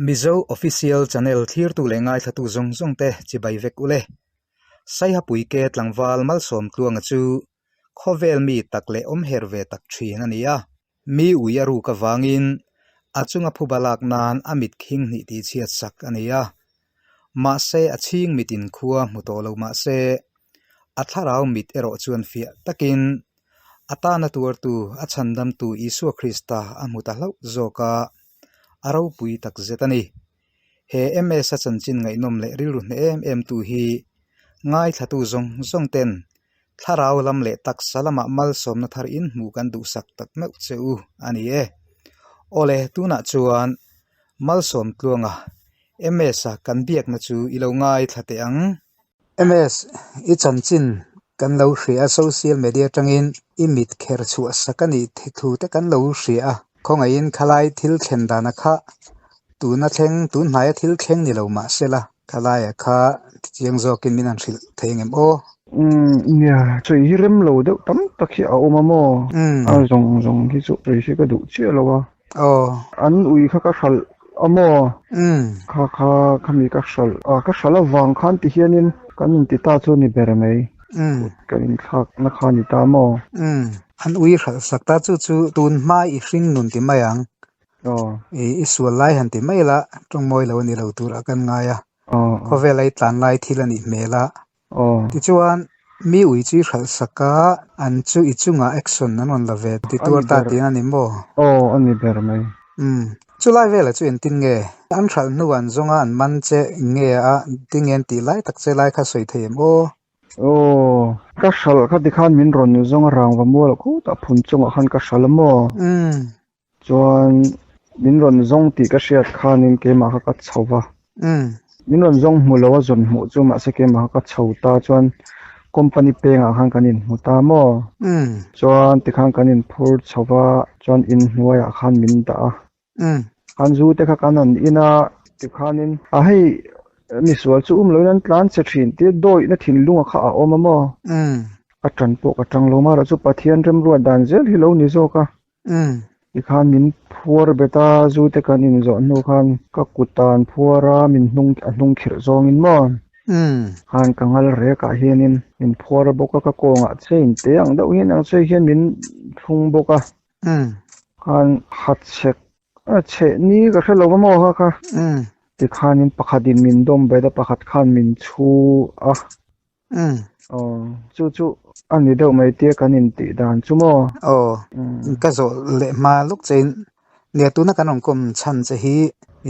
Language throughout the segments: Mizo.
Mizo Official Channel thlirtu leh ngaithlatu zawng zawng te chibai vek ule. Saihapui ke tlangval Malsawmtluanga chu khawvel mi tak leh awm her ve tak thin a ni a. Mi ui a ruk avangin a chunga phuba lak nan a mit khing hnih tih chhiat sak a ni a. Mahse a chhing mit inkhua hmu tawh lo mahse a thlarau mit erawh chuan fiah takin a tana tuartu a chhandamtu Isua Krista a hmu ta hlauh zawk a, a ropui tak zet a ni. He MS-a chanchin ngaihnawm leh rilru hneh em em tu hi ngaithlatu zawng zawng ten Thlarau lam leh taksa lamah malsawmna thar in hmuh kan duhsak tak meuh che u a ni e. Awle, tunah chuan malsawm tluanga MS-a kan biakna chu i lo ngaithla teh ang. MS, i chanchin kan lo hria a, social media atangin i mit kher chhuah sak a nih thu te kan lo hria a, khawngaihin khalai thil thlen dana kha tuna thleng, tun hnaia thil thleng ni lo mahsela. Khalaia kha tichiang zawkin min han hrilh thei ang em aw? Umm nia, sawi hi rem lo deuh tam tak hi a awm a maw? A zawng zawng hi chu sawi hi ka duh chiah lo a. Aw. An ui kha ka hralh a maw? Kha kha khami ka hralh a, ka hralh avang khan ti hianin kan inti ta chu a ni ber mai. Kan inthlakna kha a ni ta maw? An ui hralh sak ta chu chu tun hma i hring nun ti mai ang. I sual lai han ti mai la, tawng mawi lo a ni lo turah kan ngai a, khawvel a i tlan lai thil a nih hmel a. Tichuan, mi ui chu i hralh sak a, an chu i chungah action an rawn la ve ti tuar ta tih a ni maw? Aw, a ni ber mai. Umm, chulai velah chu engtin nge? An hralh hnuah an zawnga an man che nge a, tinge an tih lai tak che lai kha sawi thei em aw? Aw, ka hralh kha tikhan min rawn zawng a rangva mual khutah phun chungah khan ka hralh a maw? Umm. Chuan min rawn zawng tih ka hriat khanin keimah kha ka chho va. Min rawn zawng hmu lo a zawn hmuh chu mahse keimah kha ka chho ta chuan company pengah khan kan inhmu ta maw? Chuan tikhan kan inphur chho va chuan inhnuaiah khan min dah a. Khan zu te kha kan han in a tikhanin a hei misual chu um loin an tlan che thin tia dawihna thinlunga kha a awm a maw? A tan pawh ka tang lo marawh chu Pathian remruat dan zel hi lo ni zawk a. Tikhan min phuar bet a, zu te kan inzawh hnu khan ka kutan phuar a, min hnung a hnung khirh zawngin maw? Khan ka ngal rek ah hianin min phuar bawk a, ka kawngah chain te ang deuh hian ang che hian min thlung bawk a. Khan ha chhek a chheh ni ka hre lo va maw kha kha. Tikhanin pakhatin min dawm bet a, pakhat khan min chhu a. Aw, chu chu a ni deuh mai tia kan intih dan chu maw? Aw, ka zawh leh hma lawk chein nia tuna kan rawn kawm chhan che hi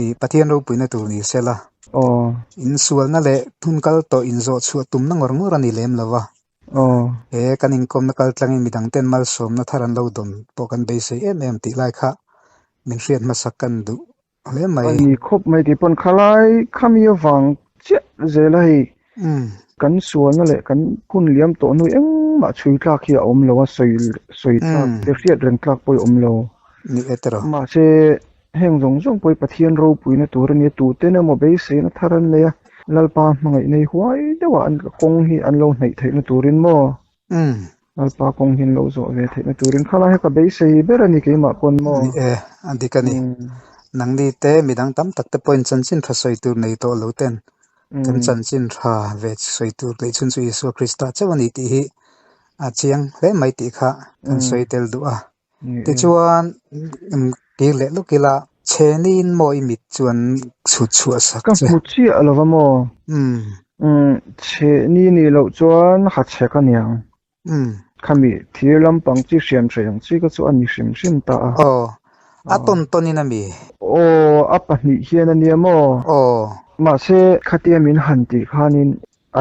i Pathian ropuina tur ni se la. Aw. Insualna leh thun kal tawh inzawh chhuah tumna ngawr ngawr a ni lem lo va. Aw. He kan inkawmna kal tlangin midang ten malsawmna thar an lo dawn pawh kan beisei em em tih lai kha min hriat hmasak kan duh hle mai. A ni khawp mai tih pawn khalai khami avang chiah zel a hei kan sualna leh kan hun liam tawh hnu engmah chhui tlak hi a awm lo a, sawi sawi tlak te hriat reng tlak pawh i awm lo. Ni e tiraw. Mahse heng zawng zawng pawh hi Pathian ropuina tur a nia, tuten emaw beiseina thar an nei a, Lalpa hmangaih nei huai deuhah an kawng hi an lo hnaih theihna turin maw? Lalpa kawng hi an lo zawh ve theihna turin khalai hi ka beisei ber a ni keimah pawn maw? Ni e, a dik a ni. Nangni te midang tam tak te pawhin chanchin tha sawi tur nei tawh lo ten kan chanchin tha ve sawi tur leh chhun chu Isua Krista chauh a ni tih hi a chiang hle mai tih kha kan sawi tel duh a. Tichuan kir leh lawk ila chheniin maw i mit chuan chhut chhuah sak che. Ka hmu chiah lo va maw? Chheni nih loh chuan ha chhek a niang. Khami thir lampang chi hriam hreh ang chi kha chu a ni hrim hrim ta a. Aw, a tawn tawn in a mi? Aw, a pahnih hian a nia maw? Aw. Mahse khatia min han tih khanin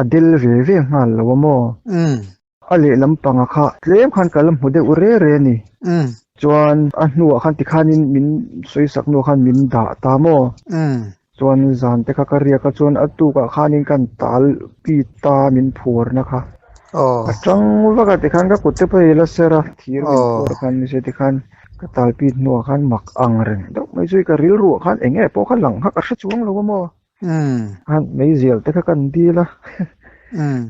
a del ve ve nghal lo a maw? A lehlam panga kha tlem khan ka la hmu deuh re re a ni. Chuan a hnuah khan tikhanin min sawisak hnuah khan min dah ta maw? Chuan zan te kha ka riak a, chuan a tukah khanin kan tal pit ta min phuarna kha. A tang vak a tikhan ka kut te pawh i la ser a, thir min phuar khan ni se tikhan ka tal pit hnuah khan mak ang reng deuh mai chu ka rilruah khan eng nge pawh kha lang kha ka hre chuang lo a maw? Khan meizial te kha kan dil a,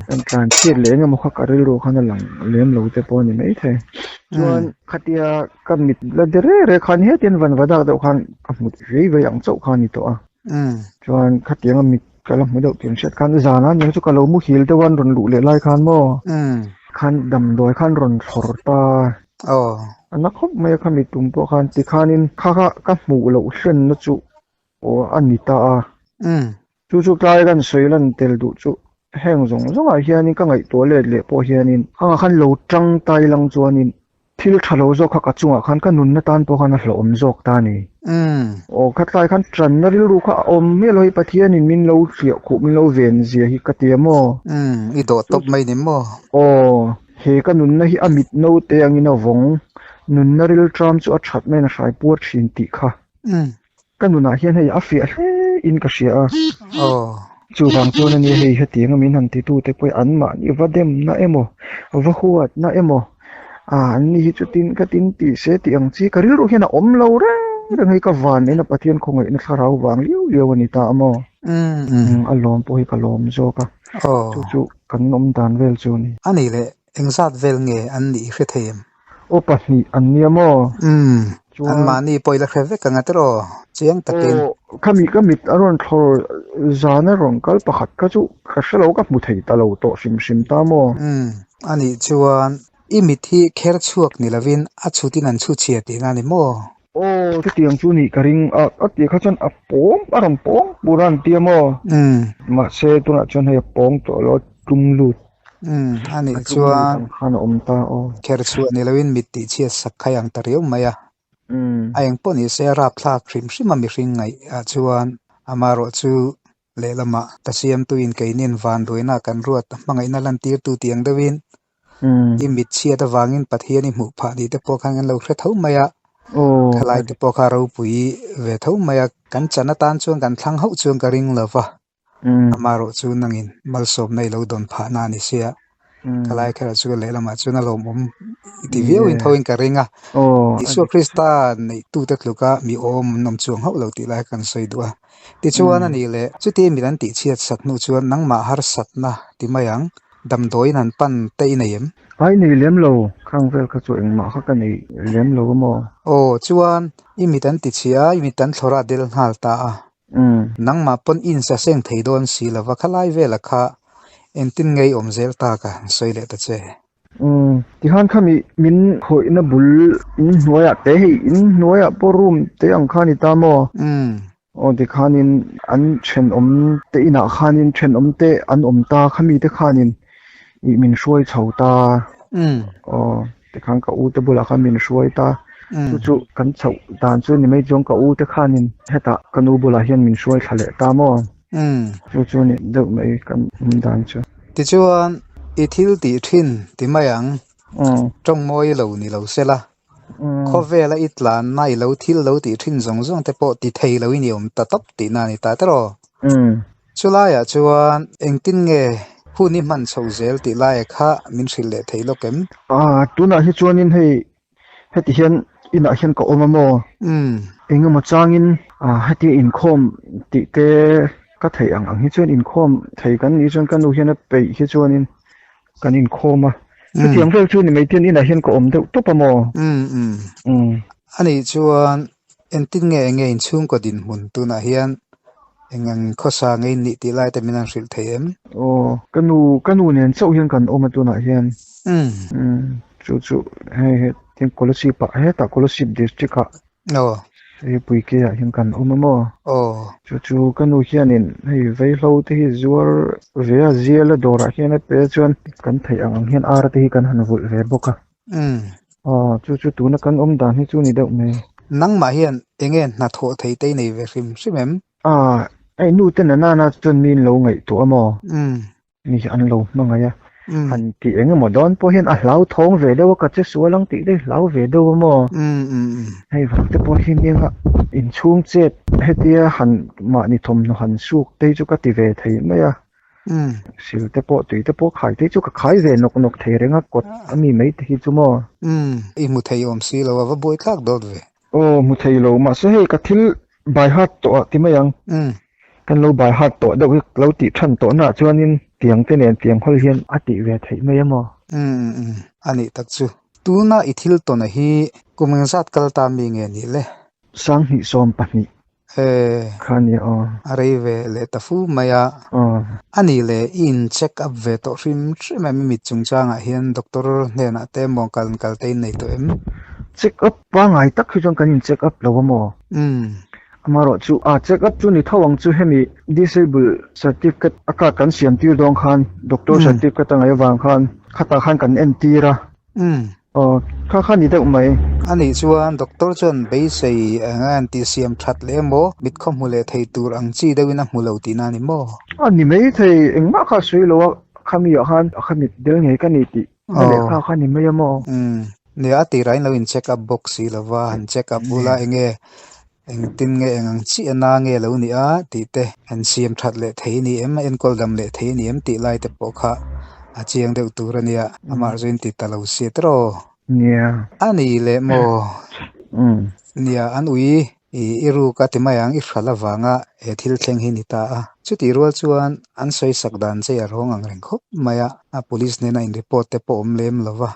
kan tlan chhiat leh eng emaw kha ka rilru khan a lang lem lo te pawh a ni maithei. Chuan khatia ka mit la de reng reng khan hetiang van va dak deuh khan ka hmu vei vei ang chauh kha a ni tawh a. Chuan khatianga mit ka la hmu deuh tih an hriat khan zana aniang chu ka lo muhil deuh a an rawn luh leh lai khan maw khan damdawi khan rawn thlawr ta a na khawp mai a khami tum pawh khan tikhanin kha kha ka hmuh loh hlenna chu aw a ni ta a. Chu chu tlai kan sawi lan tel duh chu heng zawng zawngah hianin ka ngaihtuah let leh pawh hianin anga khan lo tang tai lang chuanin thil tha lo zawk kha ka chungah khan ka nunna tan pawh khan a hlauhawm zawk ta a ni. Aw khatlai khan tanna rilru kha a awm miah lo hi Pathianin min lo hliah khuh min lo ven zia hi ka ti a maw? I dawh tawp mai ni maw? Aw he ka nunna hi a mit naute angin a vawng nunna rilṭam chu a that maiin a hrai puar thin tih kha. Ka nunah hian hei a fiah hle in ka hria a. Chuvang chuan ania hei hetiang a min han titute pawh hi anmahni va demna emaw, va huatna emaw, ah anni hi chutin ka tin tih se tih ang chi ka rilru hian a awm lo reng reng hei ka van ena Pathian khawngaihna thlarau vang liau liau a ni ta a maw? A lawm pawh hi ka lawm zawk a, chu chu kan awm dan vel chu a ni. A nih leh Engzat vel nge an nih i hre thei em? Aw pahnih an nia maw? Umm, an mahni pawh i la hre vek ang a tiraw? Chiang takin. Aw, khami ka mit a rawn thlawr zan a rawn kal pakhat kha chu ka hre lo, ka hmu thei ta lo tawh hrim hrim ta maw? Umm, a nih chuan i mit hi kher chhuak ni lovin a chhutin an chhu chhia tihna a ni maw? Aw, chutiang chu nih ka ring a, a tih kha chuan a pawng, a rawn pawng pur a an tia maw? Umm. Mahse, tunah chuan hei a pawng tawh lo, a tlum lut. Umm, a nih chuan khan a awm ta aw. Kher chhuah ni loin mit tih chhiat sak khai ang ta riau mai a. A eng pawh ni se a rapthlak hrim hrim a mihring ngaih ah chuan amaherawh chu lehlamah ta siamtuin keinin vanduaina kan ruat a hmangaihna lantirtu tih ang deuhin i mit chhiat avangin Pathian i hmuh phah ni te pawh khan kan lo hre tho mai a. Thalai te pawh kha ropui ve tho mai a. Kan chan atan chuan kan thlang hauh chuan ka ring lo va. Amaherawh chu nangin malsawmna i lo dawn phahna a ni sia. Khalai kherah chu lehlamah chuan a lawmawm i ti viauin thoin ka ring a. Isua Krista neihtute tluka mi awm an awm chuang hauh lo tih lai kan sawi duh a. Tichuan a nih leh chuti mi an tihchhiat sat hnu chuan nangmah harsatna ti mai ang, damdawiin han pan te i nei em? Ai nei lem lo, khang vel kha chu engmah kha ka nei lem lo a maw? Aw, chuan i mit an tichhia a, i mit an thlawrh a del nghal ta a. Nangmah pawn in sa seng thei dawn si lova khalai vela kha engtin nge i awm zel ta ka han sawi leh ta che. Tikhan khami min khawihna bul in hnuaiah te hei in hnuaiah pawh room te ang kha a ni ta maw? Aw tikhanin an thenawm te inah khanin thenawm te an awm ta khami te khanin ih min hruai chho ta. Aw tikhan ka u te bulah khan min hruai ta. Chu chu kan chhoh dan chu ni mai chuan ka u te khanin hetah ka nu bulah hian min hruai thla leh ta maw? Chu chu ni deuh mai kan awm dan chu. Tichuan i thil tih thin ti mai ang. Tawng mawi lo ni lo sela. Khawvela i tlanna i lo thil lo tih thin zawng zawng te pawh ti thei lo in i awm ta tawp tihna a ni ta tiraw? Chulaiah chuan engtin nge hun i hman chho zel tih laia kha min hrilh leh thei lawk em? Tunah hi chuanin hei heti hian inah hian ka awm a maw? Engemaw changin hetia inkhawm tih te ka theih ang ang hi chuan inkhawm thei kan nih chuan ka nu hian a peih hi chuanin kan inkhawm a. Chutiang vel chu ni mai tian inah hian ka awm deuh tawp a maw? Anih chuan engtin nge enge inchhungkaw dinhmun tunah hian eng ang khawsa nge in nih tih lai te min han hrilh thei em? Aw, ka nu, ka nu nen chauh hian kan awm a tunah hian. Chu chu hei he tin Kolasib ah hetah Kolasib district ah Aw. Hei Puike ah hian kan awm a maw? Aw. Chu chu ka nu hianin hei vaihlo te hi zuar ve a, zial a dawrah hian a pe a chuan kan theih ang ang hian ar te hi kan han vulh ve bawk a. Aw, chu chu tuna kan awm dan hi chu ni deuh mai. Nangmah hian enge hnathawh thei te i nei ve hrim hrim em? Aw, hei nu te nana chuan mi in lo ngaihtuah a maw? Mi hi an lo hmangaih a, han tih eng emaw dawn pawh hian a hlauthawng ve deuh a, ka che sual ang tih daih hlau ve deuh a maw? Hei vang te pawh hi nia inchhung chet hetia han mahni thawmhnaw han suk te hi chu ka ti ve thei mai a, sil te pawh tui te pawh khai te hi chu ka khai ve nawk nawk thei reng a kawt a mi mai te hi chu maw? I hmu thei awm si lo a, va buai thlak dawt ve. Aw hmu thei lo mahse hei ka thil by heart tawh ah ti mai ang. Kan lo by heart tawh deuh hi lo tih than tawh naah chuanin tiang te nen tiang hawl hian a tih ve theih mai a maw? Umm a nih tak chu. Tuna i thil tawn a hi kum engzat kal ta mi nge nih le? 2012. E. Kha ni aw. A rei ve leh ta fu mai a. Aw. A nih leh i in check up ve tawh hrim hrim em i mit chungchangah hian doctor hnenah te emaw kal kal te in nei tawh em? Check up pangngai tak hi chuan kan in check up lo a maw? Umm. Amaherawh chu a check up chu ni tho ang chu hemi disable certificate a card kan siam tir dawn khan doctor certificate a ngaih avang khan khatah khan kan entir a. Umm. Aw, kha kha ni deuh mai. A nih chuan doctor chuan beisei eng a inti siam that leh emaw, mit khaw hmu leh thei tur ang chi deuhin a hmu lo tihna a ni maw? A ni mai thei, engmah kha a sawi lo a, khami ah khan a kha mit del ngei ka ni tih na leh kha kha ni mai a maw? Umm, nia a tirah in lo in check up bawk si lo va, han check up bula eng nge engtin nge eng ang chiah na nge lo ni a tih te han siam that leh thei a ni em, a enkawl dam leh thei a ni em tih lai te pawh kha a chiang deuh tur a nia, amah chu in ti ta lo sia tiraw? Nia. A ni leh maw? Nia, an ui i i ruk a ti mai ang, i hral avanga he thil thleng hi ni ta a. Chutih rual chuan an sawi sak dan che a rawng ang reng khawp mai a, a police nena in report te pawh awm lem lo va.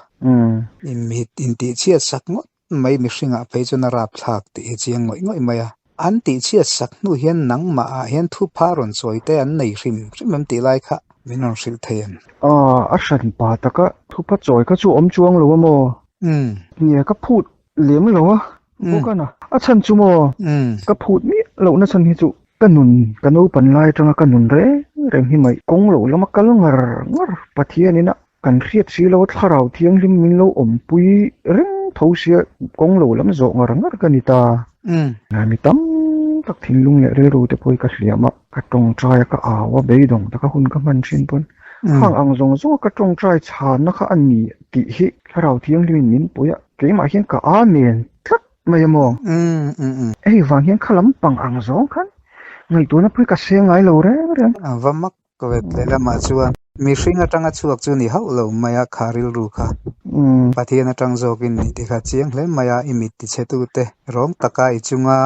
In intihchhiat sak ngawt mai mihringah phei chuan a rapthlak tih hi chiang ngawih ngawih mai a. An tihchhiat sak hnu hian nangmah ah hian thupha rawn chawi te an nei hrim hrim em tih lai kha min rawn hrilh thei em? Aw, a hran pa taka thupha chawi kha chu awm chuang lo a maw? Umm. Nia, ka phut lem lo a, bawk a na. A chhan chu maw? Umm. Ka phut miah lohna chhan hi chu ka nun, ka naupan lai atanga ka nun reng reng hi mai kawng lo lama kal ngar ngar Pathianin a Kan hriat si lo a thlarau thianghlim min lo awmpui reng tho sia kawng lo lam zawh ngar ngar ka ni ta. Mi tam tak thinlung leh rilru te pawh hi ka hliam a, ka tawngtai a, ka au a, beidawng taka hun ka hman thin pawn khang ang zawng zawng a ka tawngtai chhanna kha a ni tih hi thlarau thianghlim in min pui a, keimah hian ka amen tlat mai a maw? Hei vang hian kha lampang ang zawng khan ngaihtuahna pawh hi ka seng ngai lo reng reng. A va mak Kawet lehlamah chuan mihring atanga chhuak chu ni hauh lo mai a, kha rilru kha Pathian atang zawkin nih ti kha chiang hle mai a, i mit tichhetute rawng taka i chunga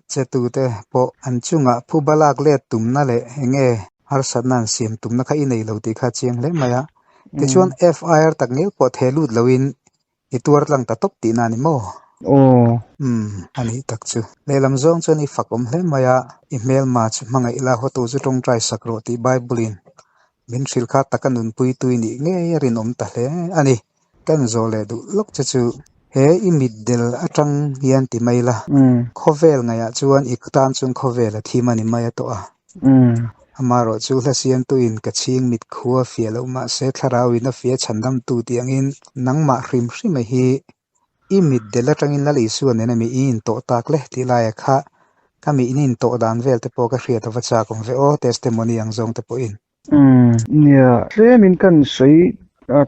chetute pawh an chungah phuba lak let tumna leh enge harsatna an siam tumna kha i nei lo tih kha chiang hle mai a. Tichuan FIR tak ngel pawh theh lut loin I tuar tlang ta tawp tihna a ni maw? Aw. Umm, a nih tak chu. Lehlam zawng chuan i fak awm hle mai a, i hmelma chu hmangaih la, hawtu chu tawngtai sak rawh tih Bible-in min hrilh kha taka nunpui tui nih ngei a rinawm ta hle a ni. Kan zawh leh duh lawk che chu he i mitdel atang hian ti mai la, khawvel ngaihah chuan i tan chuan khawvel a thim a ni mai a tawh a. Amaherawh chu hla siamtuin ka chhing mit khua fiah loh mahse thlarauin a fiah chhandamtu tih angin nangmah hrim hrima hi i mit del atangin Lal Isua nena mi i intawh tak le tih laia kha ka mi in intawh dan vel te pawh ka hriat ava chak awm ve aw testimony ang zawng te pawhin. Nia, tlemin kan sawi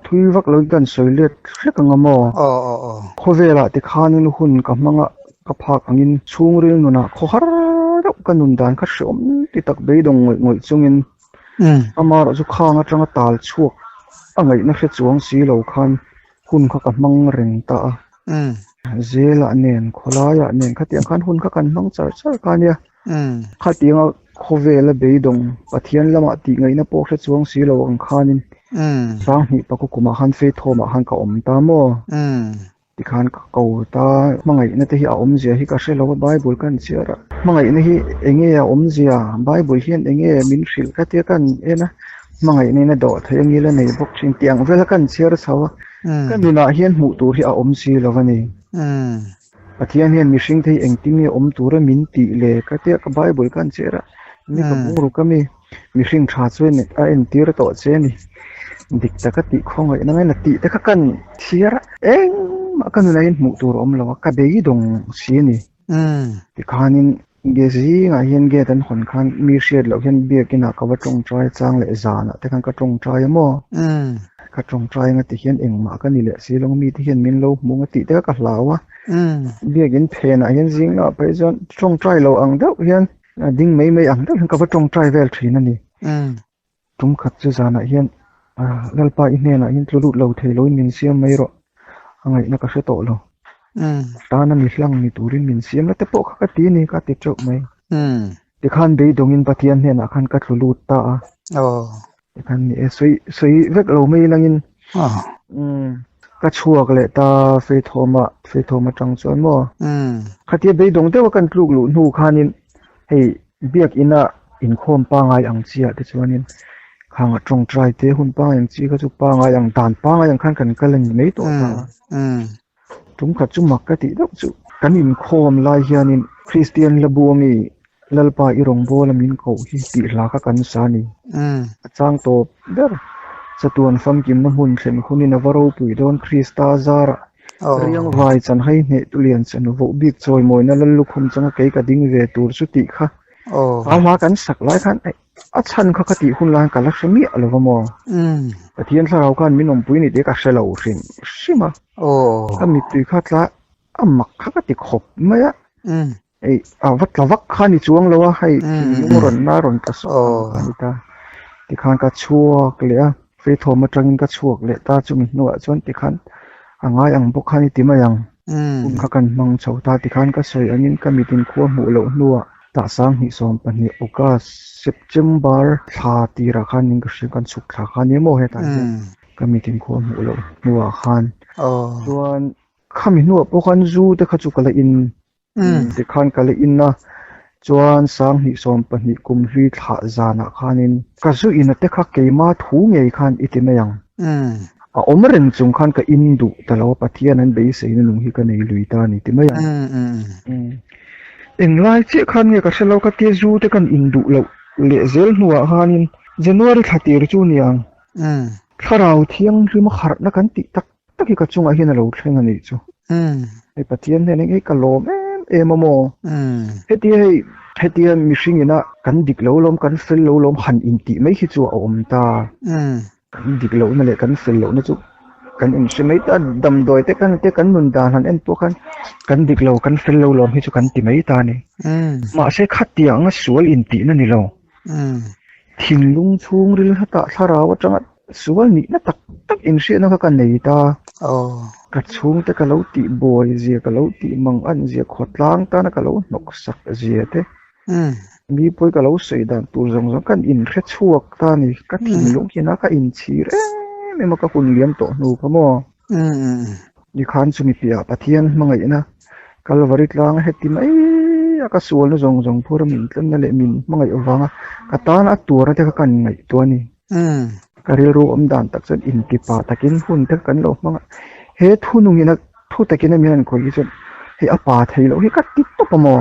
thui vak loin kan sawi let hlek ang a maw? Aw aw aw. Khawvelah tikhanin hun ka hmang a, ka phak angin chhungril nunah khaw har deuh ka nun dan kha hreawm ti tak beidawng ngawih ngawih chungin amaherawh chu khang atanga tal chhuak a ngaihna hre chuang si lo khan hun kha ka hmang reng ta a. Zelah nen, khawlaiah nen khatiang khan hun kha kan hmang char char kha ania. Khatianga khawvela beidawng Pathian lamah tih ngaihna pawh hre chuang si lo ang khanin Sanghnih pakua kumah khan Faithawmah khan ka awm ta maw? Tikhan ka ko ta, hmangaihna te hi a awmzia hi ka hre lo a, Bible ka han chhiar a, hmangaihna hi enge a awmzia, Bible hian enge min hrilh kha tia ka han en a, hmangaihna in a dawh theih a ngil a nei bawk thin tih ang vela ka han chhiar chho a, ka nunah hian hmuh tur hi a awm si lo a ni. Pathian hian mihring te hi engtin nge awm tura min tih le ka tia ka Bible ka han chhiar a, mi ka bungruk a mi. Mihring tha chuan a entir tawh che a ni. Dik taka tih khawngaihna ngaina tih te kha kan chhiar a, engmah ka nunah hian hmuh tur a awm lo a, ka beidawng si a ni. Tikhanin ge zingah hian gate an hawn khan mi hriat loh hian biakinah ka va tawngtai chang leh zanah te khan ka tawngtai a maw? Ka tawngtai anga ti hian engmah ka ni leh si lo, mite hian min lo hmu anga tih te kha ka hlau a. Biakin phenah hian zingah phei chuan tawngtai lo ang deuh hian A ding mai mai ang deuh hian ka va tawngtai vel thin a ni. Tum khat chu zanah hian Lalpa i hnenah hian tlu lut lo thei loin min siam mai rawh. A ngaihna ka hre tawh lo. Tana mi hlang ni turin min siam la te pawh kha ka ti a ni ka ti teuh mai. Tikhan beidawngin Pathian hnenah khan ka tlu lut ta a. Tikhan ni e sawi sawi vek lo mai langin ka chhuak leh ta Faithawma Faithawma tang chuan maw. Khatia beidawng deuha kan tluk luh hnu khanin. Hei biak ina inkhawm pangai ang chiah te chuanin khang a tawngtai te hun pangai ang chi kha chu pangai ang dan pangai ang khan kan kal a ni mai tawh ta. Tum khat chu mak ka tih deuh chu kan inkhawm lai hianin Kristian hla bu ami Lalpa i rawngbawla min koh hi tih hla kha kan sa a ni. A chang tawp ber chatuan famkimna hmun thlen hunin a va ropui dawn Krista zarah riang vai chan hai hneh tu lian chan voh bik chawimawina lal lukhum changa kei ka ding ve tur chu tih kha a hma kan sak lai khan a chhan kha ka tih hun lai khan ka la hre miah lo va maw? Pathian thlarau khan min awmpui ni tih ka hre lo hrim hrim a. Ka mittui kha tla a mak kha ka ti khawp mai a. Hei a va tla vak kha ni chuang lo a, hei thinlung rawn na rawn tla sawk ang kha a ni ta. Tikhan ka chhuak leh a, Faithawm atangin ka chhuak leh ta chumi hnuah chuan tikhan a ngai ang bawk kha ni ti mai ang. Hun kha kan hmang chho ta tikhan ka sawi angin ka mitin khua hmuh loh hnuah Tahsang hnih 12 August, September thla tirah khan in ka hria kan chhuk thla kha nia maw hetah hian ka mitin khua hmuh loh hnuah khan chuan khami hnuah pawh khan zu te kha chu ka la in Tikhan ka la in a, chuan 2012 kum hlui thlah zanah khanin ka zu in a te kha keima thu ngei khan i ti mai ang. A awm reng chung khan ka in duh ta lo a, Pathian an beiseina nung hi ka nei lui ta a ni ti mai ang. Englai chiah khan nge ka hre lo ka tia zu te kan in duh loh leh zel hnuah khanin January thla tir chu niang Thlarau Thianghlim harhna kan tih tak tak hi ka chungah hian a lo thleng a nih chu. Hei Pathian hnenah hei ka lawm em em a maw? Hetia hei hetia mihring ina kan dik lo lawm kan fel lo lawm han intih mai hi chu a awm ta. Kan dik lohna leh kan fel lohna chu kan inhre mai ta damdawi te kan te kan nun dan han en pawh khan kan dik lo kan fel lo lawm hi chu kan ti mai ta a ni. Mahse khatiang a sual intihna ni lo. Thinlung chhungril hlatah thlarau atanga sual nihna tak tak inhriatna kha ka nei ta. Ka chhungte ka lo tih buai zia, ka lo tih mang an zia, khawtlang tana ka lo hnawk sak zia te, mi pawi ka lo sawi dan tur zawng zawng kan inhre chhuak ta a ni. Ka thinlung hian a ka inchhir em em a, ka hun liam tawh hnu kha maw. Nikhan chumi piahah Pathian hmangaihna Kalvari tlanga heti mai a ka sualna zawng zawng phur a min tlanna leh min hmangaih avanga ka tana a tuarna te kha ka ngaihtuah a ni. Ka rilru awm dan tak chuan intipa takin hun te kha kan lo hmang a, he thu nungin a thu takin a min han khawih hi chuan hei a pa thei loh hi ka ti tawp a maw?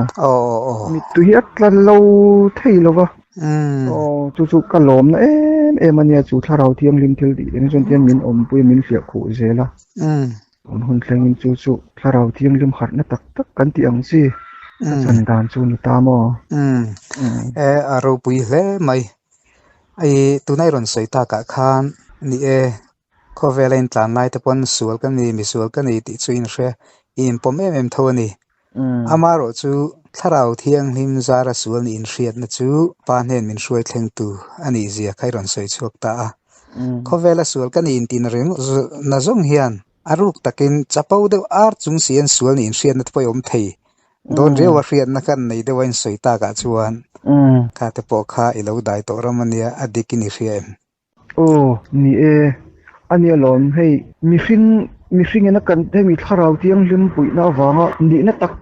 Mittui hi a tla lo thei lo va. Aw chu chu ka lawmna em em a nia chu thlarau thianghlim thil tih te chuan tian min awmpui a min hliah khuh zel a. Tun hun thlengin chu chu thlarau thianghlim harhna tak tak kan tih ang chi ka chan dan chu ni ta maw? E a ropui hle mai. Ai tunai rawn sawi takah khan ni e khawvela intlan lai te pawn sual ka ni misual ka ni tih chu inhre i inpawm em em tho a ni. Amaherawh chu thlarau thianghlim zara sual nih inhriatna chu Pa hnen min hruai thlengtu a nih zia kha i rawn sawi chhuak ta a. Khawvela sual ka nih intin reng na zawng hian a ruk takin chapo deuh ar chung si an sual nih inhriatna te pawh i awm thei dawn riau a hriatna kha an nei deuh a insawi takah chuan kha te pawh kha i lo dai tawh ram a nia a dikin i hria em? Aw, ni e. A nia lawm, hei mihring mihring ina kan hemi thlarau thianghlim puihna avanga nihna tak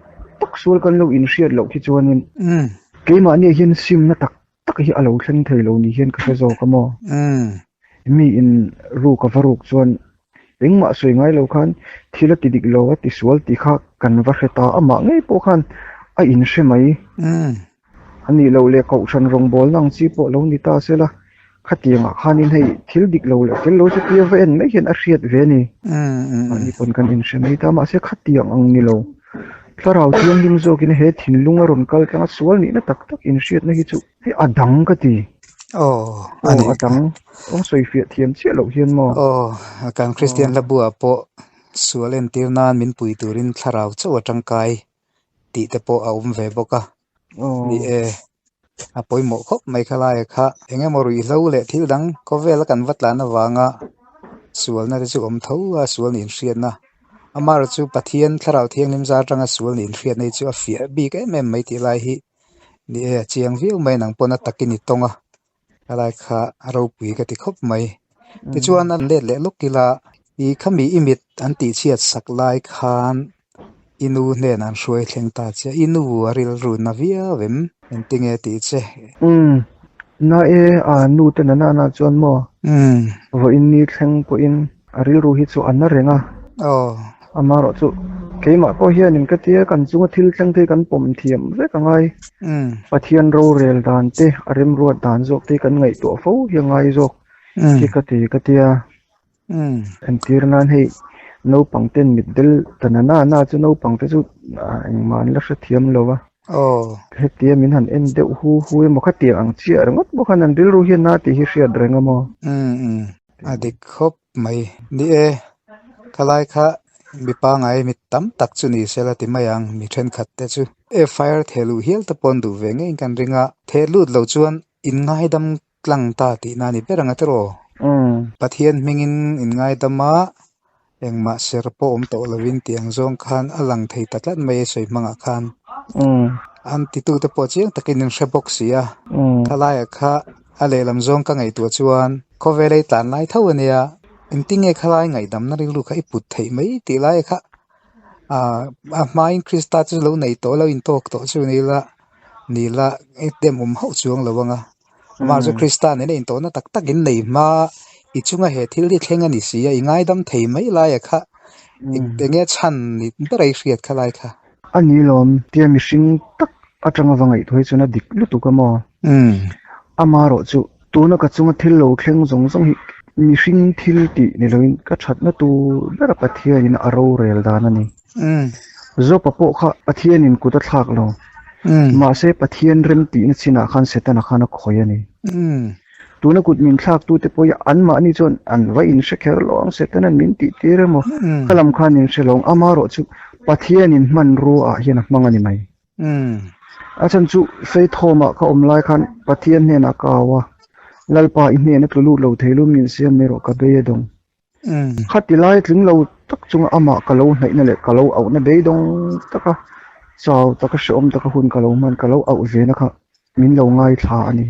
tak sual kan lo inhriat loh khi chuanin keimahni ah hian simna tak tak hi a lo thleng thei lo ni hian ka hre zawk a maw? Mi in ruk a va ruk chuan engmah sawi ngai lo khan thil a ti dik lo a ti sual tih kha kan va hre ta amah ngei pawh khan a inhre mai. A nih loh leh kohhran rawngbawlna ang chi pawh lo ni ta se la, khatiangah khanin hei thil dik lo leh fel lo chu tia va en mai hian a hriat ve a ni. Mahni pawn kan inhre mai ta, mahse khatiang ang ni lo. Thlarau thianghlim zawkin he thinlung a rawn kal tlang a, sual nihna tak tak inhriatna hi chu hei a dang ka ti. Aw, a ni. Aw, a dang. Awm sawi fiah thiam chiah loh hian maw? Aw, kan Kristian hla buah pawh sual entir nan min pui turin thlarau chauh a tangkai tih te pawh a awm ve bawk a. Ni e, a pawimawh khawp mai kha laia kha eng emaw ruihhlo leh thil dang khawvela kan va tlan avanga sualna te chu awm tho a, sual nih inhriatna. Amaherawh chu Pathian thlarau thianghlim zar atanga sual nih inhriatna hi chu a fiah bik em em mai tih lai hi ni e, a chiang viau mai nang pawn a takin i tawng a, khalai kha a ropui ka ti khawp mai. Tichuan an let leh lawk ila i khami i mit an tihchhiat sak lai khan i nu hnenah an hruai thleng ta che, i nu a rilru na viau em? Engtinge tih che? Umm, na e, a nu te nana na chuan maw? Umm. Vawiin ni thleng pawhin a rilru hi chu a na reng a. Aw. Amaherawh chu keimah pawh hianin ka tia kan chunga thil thleng te hi kan pawm thiam vek a ngai. Umm. Pathian rorel dan te, a remruat dan zawk te hi kan ngaihtuah fo hi a ngai zawk hi ka ti ka tia. Entir nan hei naupang ten mitdel ta na na na chu naupang te chu engmah an la hrethiam lo va. Hetia min han en deuh hu hu emaw khatiang ang chiah ringawt bawk khan an rilru hian na tih hi hriat reng a maw? A dik khawp mai. Ni e, khalai kha mi pangai mi tam tak chu ni sela ti mai ang mi thenkhat te chu. FIR theh luh hial te pawh an duh ve ngeiin kan ring a, theh lut lo chuan inngaidam tlang ta tihna a ni ber ang a tiraw? Pathian hmingin inngaidam a, engmah ser pawh awm tawh lovin tih ang zawng khan a lang thei ta tlat mai a sawi hmangah khan. An titute pawh chiang takin an hre bawk si a, khalaiah kha a lehlam zawng ka ngaihtuah chuan khawvel ei tlan lai tho a nia, engtinge khalai ngaihdamna rilru kha i put theih mai tih lai kha a hmain Krista chu lo nei tawh lo intawk tawh chu ni la, ni la dem awm hauh chuang lo ang a. Amah chu Krista nena intawhna tak tak in nei hma i chunga he thil hi thleng a ni si a, i ngaidam thei mai laia kha enge chhan ni ber a i hriat kha lai kha. A ni lawm, tia mihring tak atanga va ngaihtuah hi chuan a dik lutuk a maw? Amaherawh chu tuna ka chunga thil lo thleng zawng zawng hi mihring thil tih ni loin ka thatna tur bera Pathianin a rorel dan a ni. Zopa pawh kha Pathianin kut a thlak lo. Mahse Pathian rem tihna chinah khan Setana khan a khawih a ni. Tuna kut min thlaktute pawh hi anmahni chuan an va inhre kher lo ang, Setana'n min tih tir emaw ka lam khan inhre lo ang. Amaherawh chu Pathianin hmanrua ah hian a hmang a ni mai. A chhan chu Faith Home ah ka awm lai khan Pathian hnenah ka au a, Lalpa i hnena tlu lut lo thei lu min siam mai rawh ka bei a dawng. Khati lai tling lo tak chunga amah ka lo hnaihna leh ka lo auhna beidawng taka chau taka hrehawm taka hun ka lo hman ka lo auh vena kha min lo ngaithla a ni.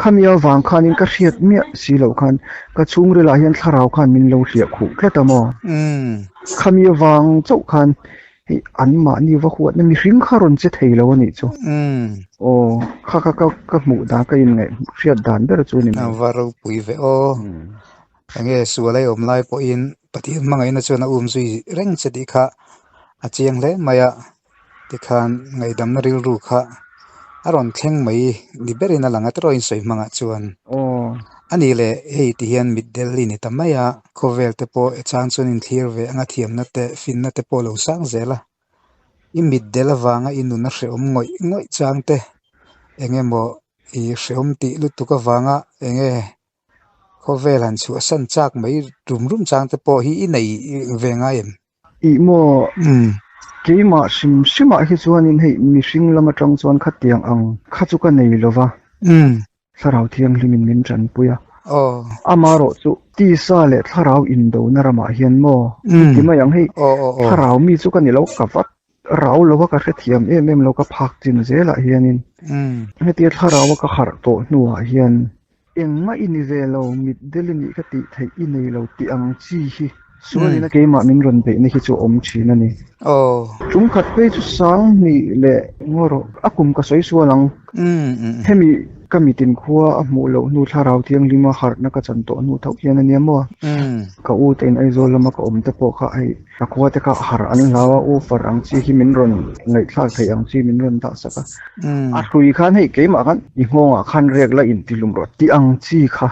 Khami avang khanin ka hriat miah si loh khan ka chhungrilah hian thlarau khan min lo hliah khuh tlat a maw? Khami avang chauh khan Hei anmahni va huatna mihring kha rawn che thei lo a nih chu. Aw, kha kha ka ka hmuh dan ka inngaih hriat dan ber chu a ni mai. A va ropui ve aw. Enge sual a awm lai pawhin Pathian hmangaihna chuan a um zui reng che tih kha a chiang hle mai a. Tikhan ngaihdamna rilru kha a rawn thleng mai ni berin a lang a tiraw insawi hmangah chuan. A nih leh hei ti hian mitdel i ni ta mai a. Khawvel te pawh e chang chuan inthlir ve anga thiamna te finna te pawh lo sang zel a. I mitdel avanga i nun a hrehawm ngawih ngawih chang te eng emaw i hrehawm tih lutuk avanga eng nge khawvel han chhuahsan chak mai rum rum chang te pawh hi i nei ve ngai em? Ih maw? Keimah hrim hrimah hi chuanin hei mihring lam atang chuan khatiang ang kha chu ka nei lo va. Thlarau Thianghlimin min tanpui a. Amaherawh chu tisa leh thlarau indona ramah hian maw ti mai ang hei thlarau mi chu ka ni lo ka vat rau lo a ka hrethiam em em lo ka phak chin zelah hianin hetia thlarau a ka harh tawh hnuah hian engmah i ni ve lo mitdel i nih ka tih theih i nei lo tih ang chi hi Sualina keimah min rawn beihna hi chu a awm thin a ni. Tum khat phei chu Sanghnih leh ngaw rawh a kum ka sawi sual ang. Hemi ka mitin khua a hmuh loh hnu thlarau thianghlima harhna ka chan tawh hnu tho hian a nia maw? Ka u te in Aizawl lama ka awm te pawh kha hei ka khua te kha harh an hlau a, u far ang chi hi min rawn ngaihthlak theih ang chi min rawn dah sak a. A hlui khan hei keimah khan i nghawngah khan rek la intihlum rawh tih ang chi kha.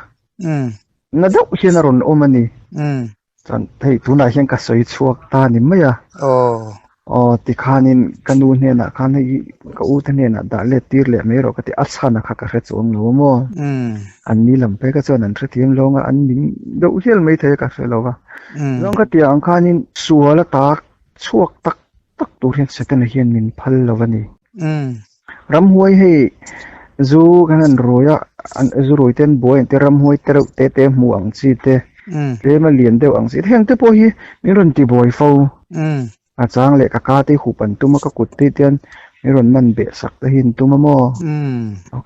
Na deuh hian a rawn awm a ni. Chuan hei tunah hian ka sawi chhuak ta ni mai a. Aw tikhanin ka nu hnenah khan hei ka u te hnenah dah let tir leh mai rawh ka ti a chhan a kha ka hre chuang lo a maw. An ni lam phei kha chuan an hrethiam lo ang a an ning deuh hial mai thei a ka hre lo va. Chuan ka tih ang khanin sual a tak chhuak tak tak tur hian Setana hian min phal lo a ni. Ramhuai hei zu kan han rui a, zu rui te an buai ang te, ramhuai te reuh te te hmu ang chi te, tlem a lian deuh ang chi te, heng te pawh hi min rawn ti buai fo. A chang leh ka ka te hup an tum a, ka kut te hian min rawn man beh sak te hi an tum a maw?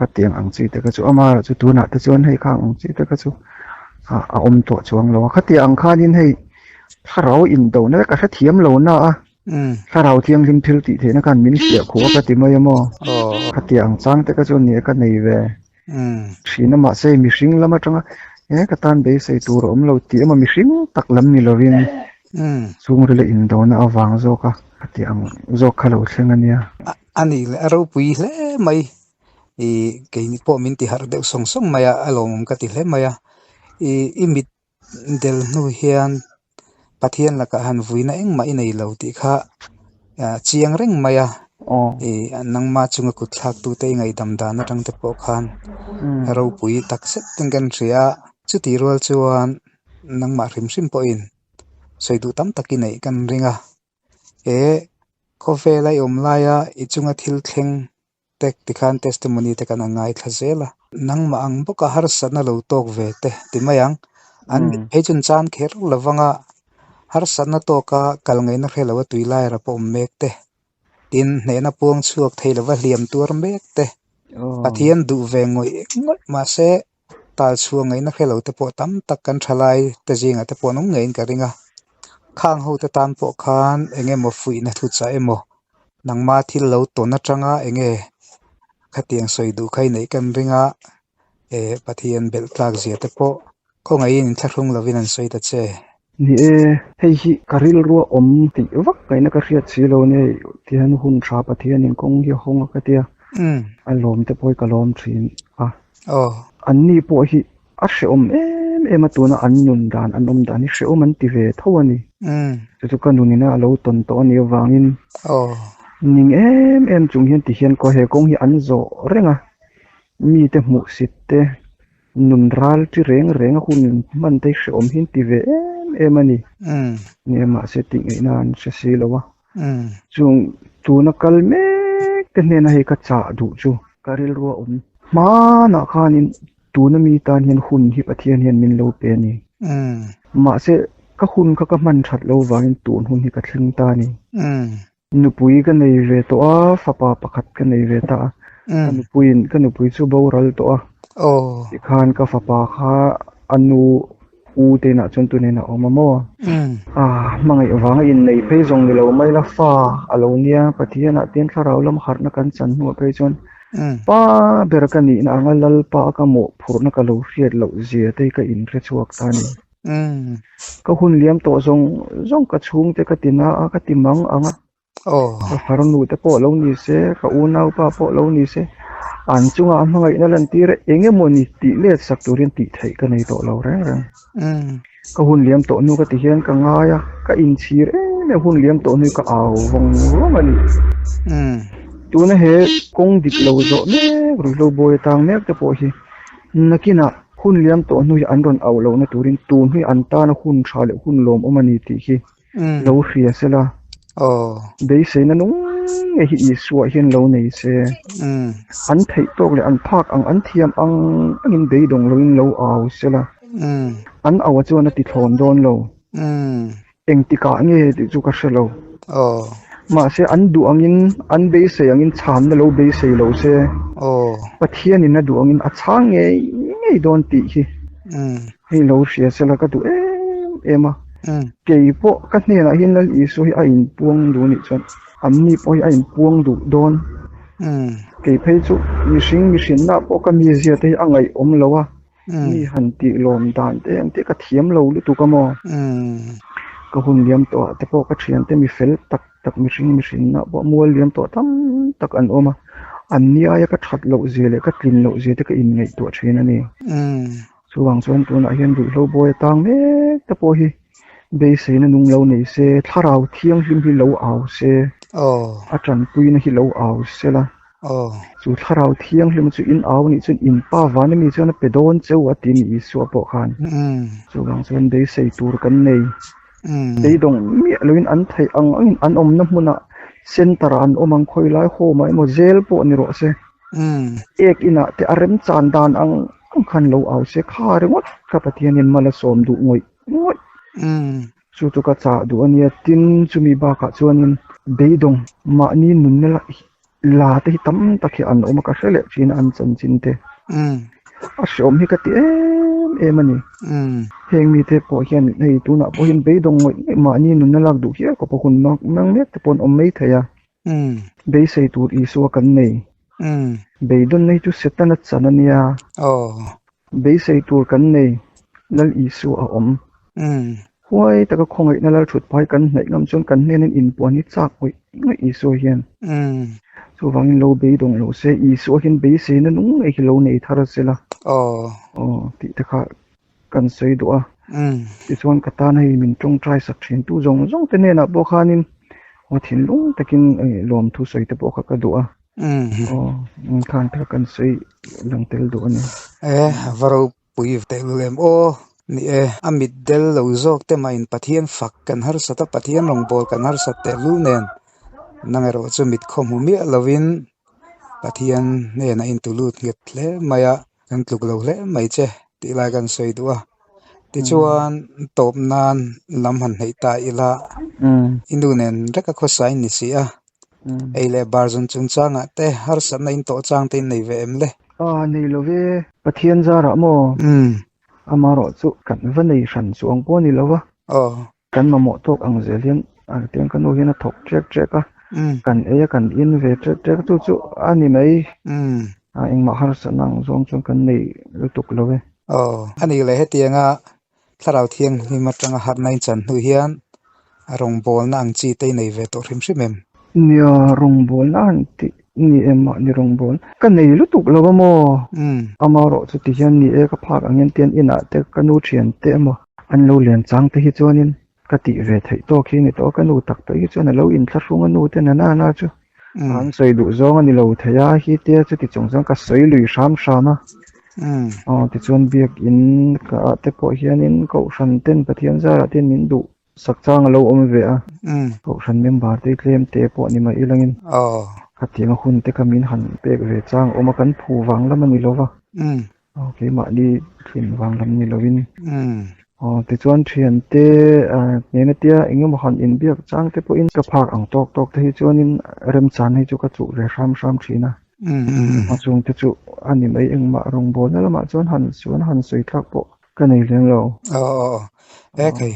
Ka tiang ang chi te kha chu amaherawh chu tunah te chuan hei khang ang chi te kha chu a awm tawh chuang lo a, khatiang ang khanin hei thlarau indona ka hrethiam lo na a. Thlarau Thianghlim thil tih theihna khan min hliah khuh a ka ti mai a maw? Khatiang ang chang te kha chuan ni e ka nei ve thin a, mahse mihring lam atanga he ka tan beisei tur a awm lo tih emaw mihring tak lam ni lovin chhungril a indona avang zawk a khatiang ang zawk kha lo thleng a nia. A nih leh a ropui hle mai. I keini pawh min ti harh deuh sawng sawng mai a, a lawmawm ka ti hle mai a. I i mit del hnu hian Pathian lakah han vuina engmah i nei lo tih kha chiang reng mai a. I nangma chunga kut thlak tute i ngaihdam dan atang te pawh khan ropui tak zet in kan hria a. Chutih rual chuan nangmah hrim hrim pawhin sawi duh tam tak i neih kan ring a. He khawvela i awm laia i chunga thil thleng te tikhan testimony te kan ngaithla zel a. Nangmah ang bawka harsatna lo tawk ve te ti mai ang. An mit phei chuan chan kher lovanga harsatna tawka kal ngaihna hre lo a tui lai ra pawh awm mek te. Tin, hnehna puang chhuak thei lova hliam tuar mek te. Pathian duh ve ngawih ngawih mahse tal chhuah ngaihna hre lo te pawh tam tak kan thalai te zingah te pawh an awm ngeiin ka ring a. Khang ho te tan pawh khan eng emaw fuihna thu chah emaw nangma thil lo tawn atanga eng nge khatiang sawi duh kha i neih kan ring a, eh Pathian belh tlak zia te pawh khawngaihin inthlahrung lovin an sawi ta che. Ni e, hei hi ka rilrua awm tih vak ngaihna ka hriat si lo nia tihian hun tha Pathianin kawng hi a hawng a ka tia, a lawm te pawh hi ka lawm thin a. An ni pawh hi a hrehawm em em a tuna an nun dan an awm dan hi hrehawm an ti ve tho a ni. Chu chu ka nun ina a lo tawn tawh a nih avangin ning em em chung hian tihian kaw he kawng hi an zawh reng a, mite hmuhsit te Nun ral chi reng reng a hun hman te hrehawm hi an ti ve em em a ni. Nia mahse tih ngaihna an hre si lo a. Chung tuna kal mek te hnena hei ka chah duh chu ka rilru a awm. Hmanah khanin tuna mi tan hian hun hi Pathian hian min lo pe a ni. Mahse ka hun kha ka hman that lo vangin tun hun hi ka thleng ta a ni. Nupui ka nei ve tawh a, fapa pakhat ka nei ve ta a. Ka nupuiin ka nupui chu boral tawh a. Tikhan ka fapa kha a nu u te inah chuan tunah a awm a maw? Hmangaih vanga innei phei zawng ni lo mai la fa a lo nia. Pathianah te hian thlarau lam harhna kan chan hnuah phei chuan pa ber ka nihna anga Lalpa ka mawhphurhna ka lo hriat loh zia te hi ka inhre chhuak ta a ni. Ka hun liam tawh zawng zawng ka chhungte ka ti na a, ka ti mang ang a. Ka farnu te pawh lo ni se, ka unaupa pawh lo ni se, an chunga a hmangaihna lantir eng emaw ni tih let sak turin tih theih ka nei tawh lo reng reng. Ka hun liam tawh hnu ka ti hian ka ngai a, ka inchhir em em hun liam tawh hnu hi ka au vawng vawng a ni. Tuna he kawng dik lo zawh mek ruihhlo bawi atang mek te pawh hi nakinah Hun liam tawh hnu hi an rawn auh lohna turin tun hi an tana hun tha leh hun lawmawm a ni tih hi lo hria se la. Beiseina nung ngei hi Isua hian lo nei se. An theih tawk leh an phak ang, an thiam ang angin beidawng loin lo au se la. An auh a chuan a ti thlawn dawn lo. Engtikah nge tih chu ka hre lo. Mahse an duh angin, an beisei angin chhamna lo beisei lo se, Pathianin a duh angin a chhang ngei ngei dawn tih hi hei lo hria sela ka duh em em a. Kei pawh ka hnenah hian Lal Isua hi a inpuang duh anih chuan anni pawh hi a inpuang duh dawn. Kei phei chu mihring mihrinna pawh ka mizia te hi a ngaihawm lo a. Mi han tih lawm dan te ang te ka thiam lo lutuk a maw? Ka hun liam tawh ah te pawh ka thian te mi fel tak tak mihring mihrinna pawh mual liam tawh tam tak an awm a, an ni aia ka that loh zia leh ka tlin loh zia te ka inngaihtuah thin a ni. Chuvang chuan tunah hian ruihhlo bawi atang mek te pawh hi beiseina nung lo nei se, thlarau thianghlim hi lo au se, a tanpuina hi lo au se la. Chu thlarau thianghlim chu in au anih chuan in pa van ami chuan a pe dawn cheu a ti ni Isua pawh khan. Chuvang chuan beisei tur kan nei. Beidawng miah loin an theih ang angin an awmna hmunah center ah an awm ang khawi lai home ah emaw zel pawh ni rawh se. Ek inah te a remchan dan ang ang khan lo au se kha ringawt kha Pathianin mal a sawm duh ngawih ngawih. Chu chu ka chah duh a nia, tin chumi bakah chuanin beidawng mahni nunna la te hi tam tak hi an awm a, ka hre leh thin a an chanchin te. A hreawm hi ka ti em em em a ni. Heng mite pawh hian hei tunah pawh hian beidawng ngawih ngawih mahni nunna lak duh hial khawpa hun mang mek te pawh an awm mai thei a. Beisei tur Isua kan nei. Beidawnna hi chu Setana chan a nia. Beisei tur kan nei, Lal Isua a awm. Huai taka khawngaihna lal thut phai kan hnaih ngam chuan kan hnenin inpuan hi chak ngawih ngawih Isua hian. Chuvangin lo beidawng lo se, Isua hian beiseina nung ngei hi lo nei thar sela. Aw tih te kha kan sawi duh a. Tichuan ka tan hei min tawngtai sak thin tu zawng zawng te hnenah pawh khanin aw thinlung takin lawmthu sawi te pawh kha ka duh a. Aw khan kha kan sawi lang tel duh a ni. E va ropui tehlul em aw. Ni e, a mit del lo zawk te mah in Pathian fak kan harsat a, Pathian rawngbâwl kan harsat tehlul nen nang erawh chu mit khaw hmu miah lovin Pathian hnenah in tulut nghet hle mai a. Kan tluk lo hle mai che tih lai kan sawi duh a. Tichuan tawp nan lam han hneih ta ila i nu nen reka khawsa in ni si a. Ei leh bar zun chungchangah te harsatna in tawh chang te in nei ve em le? Aw nei lo ve, Pathian zarah maw? Amaherawh chu kan va nei hran chuang pawh a ni lo va. Kan mamawh tawk ang zel hian tiang ka nu hian a thawk ṭek ṭek a, kan ei a kan in ve ṭek ṭek chu chu a ni mai. Engmah harsatna ang zawng chuan kan nei lutuk lo e. Aw, a nih leh hetianga thlarau thianghlim atanga harhna in chan hnu hian a rawngbawlna ang chi te i nei ve tawh hrim hrim em? Nia, rawngbawlna han tih ni em mahni rawngbâwl ka nei lutuk lo a maw? Amaherawh chu ti hian ni e ka phak ang hian tian inah te ka nu thian te emaw an lo lian chang te hi chuanin ka tih ve theih tawk hi a ni tawh a, ka nu tak tak hi chuan a lo inthlahrung a nu te na na na chu an sawi duh zawng a ni lo thei a, hi tia chuti chung chuan ka sawi lui hram hram a. Aw tichuan biakin ka ah te pawh hianin kohhran ten Pathian zarah te hian min duh Sak chang a lo awm ve a, Kohhran member te tlem te pawh ni mai ilangin khatiang a hun te kha min han pek ve chang a awm a, kan phu vang lam a ni lo va, keimahni thlin vang lam ni lovin. Tichuan thiante nena tia eng emaw han inbiak chang te pawhin ka phak ang tawk tawk te hi chuanin remchan hi chu ka chuh ve hram hram thin a, a chungte chu a ni mai engmah rawngbawlna lamah chuan han suan han sawi thlak pawh Ka nei lem lo. Aw aw aw. E khai.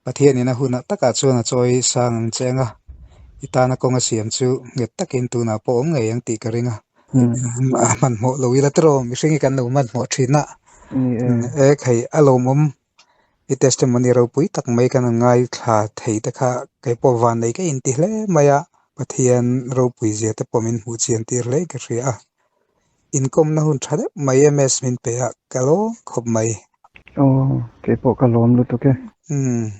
Pathian in a hunah takah chuan a chawi sang ang che anga i tana kawng a siam chu nghet takin tunah pawh awm ngei ang tih ka ring a. Hmanhmawh lo ila tiraw mihring hi kan lo hmanhmawh thin a. E khai a lawmawm i testimony ropui tak mai kan han ngaithla thei te kha keipawh van nei ka inti hle mai a. Pathian ropui zia te pawh min hmuh chian tir hle ka hria a. Inkawmna hun tha deuh mai MS min pe a, ka lawm khawp mai. Aw, keipawh ka lawm lutuk e. Umm.